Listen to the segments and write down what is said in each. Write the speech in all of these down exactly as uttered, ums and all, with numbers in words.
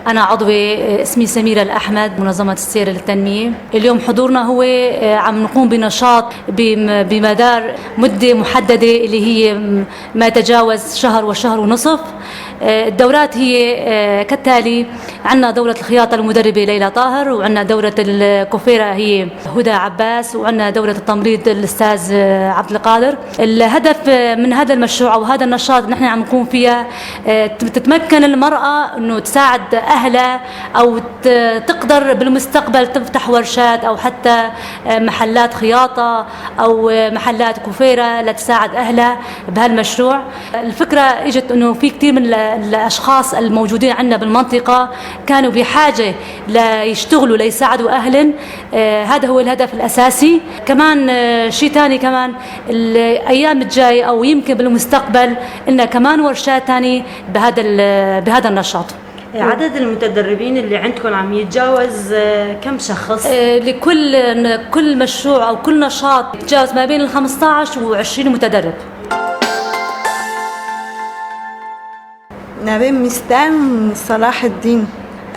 أنا عضوة، آه، اسمي سميرة الأحمد، منظمة السيرة للتنمية. اليوم حضورنا هو، آه، عم نقوم بنشاط بم-، بمدار مدة محددة، اللي هي م-، ما يتجاوز شهر وشهر ونصف. آه، الدورات هي، آه، كالتالي: عنا دورة الخياطة المدربة ليلى طاهر، وعنا دورة الكوفيرة هي هدى عباس، وعنا دورة التمريض الأستاذ، آه، عبد القادر. الهدف، آه، من هذا المشروع أو هذا النشاط اللي نحن عم نقوم فيها، آه، تتمكن المرأة إنه تساعد أهلها، أو ت-، تقدر بالمستقبل تفتح ورشات أو حتى، آه، محلات خياطة أو، آه، محلات كوفيرة لتساعد أهلها بهالمشروع. الفكرة إجت إنه في كتير من ال-، الأشخاص الموجودين عندنا بالمنطقة كانوا بحاجة ليشتغلوا ليساعدوا أهلهم. آه، هذا هو الهدف الأساسي. كمان، آه، شي تاني كمان، الأيام الجاية أو يمكن بالمستقبل إلنا كمان ورشات تانية بهذا ال-، بهذا النشاط. عدد المتدربين اللي عندكم عم يتجاوز، آه، كم شخص؟ آه، لكل، كل مشروع أو كل نشاط يتجاوز ما بين الخمستاش وعشرين متدرب. Navê min Mîsten Selaheddîn.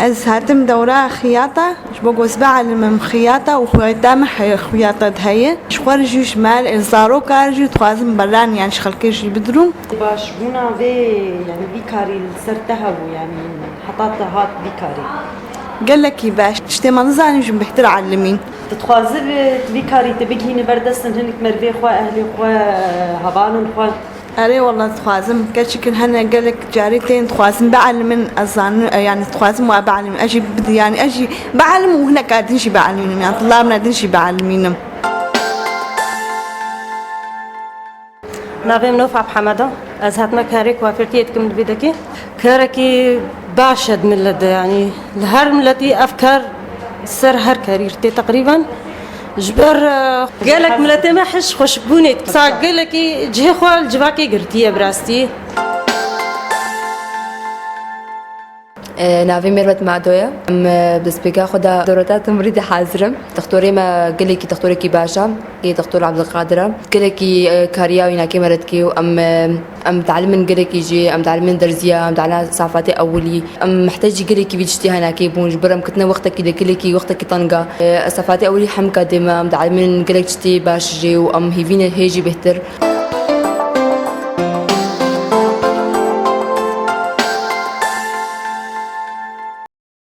Ez hatim dewra xiyata, ji bo ku ez bialimim xiyata û xweta me he-, xiyata de heye. Ji xwe re jî, ji me re, zaroka re jî dixwazim beran, yani ji xelkê jî bidirim. Başbûna vê, yani vî karî li ser te hebû, yani heta te hat vî karî? Gelekî baş. Tiştê me nizanim jî bêhtir elimîn. Tu dixwazî vê, vî karî tu bigihînî ber destên hinek merivê xwe, ehlê xwe, hevalên xwe? Erê, wela dixwazim. Keçikên hene gelek carî tên dixwazin bielimin, ez zanim, e, yani dixwazim we bielimin. Ez jî bid-, yani ez jî bielimin û hineka din jî bielimin. Yani tulabna din jî bielimînim. Navê min Nofap Hemed e. Ez hatime karê kuafirtiyê dikim li vê dekê. Karekî baş e di millet de, yani li her miletî ev kar ser her karî tê teqrîben. Ji ber, e, gelek miletê me hej xweşikbûnê dike. Sa gelekî cihê xwe li civakê girtiye bi rastî. E, navê Mêrvet Mado ye. Em, e, bi destpêka xwe de dorota timrî de hazir im. Dextorê me gelekî dextorekî baş e. Ê dextor Abdulkadir e. Gelekî, e, kariya wî nakê me re dike û em, e, em dielimên gelekî jî, em dielimên derziya, em dielimên safate ewilî. Em mihtecî gelekî vî tiştî henakê bûn, ji ber em ketine wextekî de gelekî wextekî teng e. E, safate ewilî hemka dê me, em dielimên gelek tiştê baş jê û em hêvî ne hê jî bêhtir.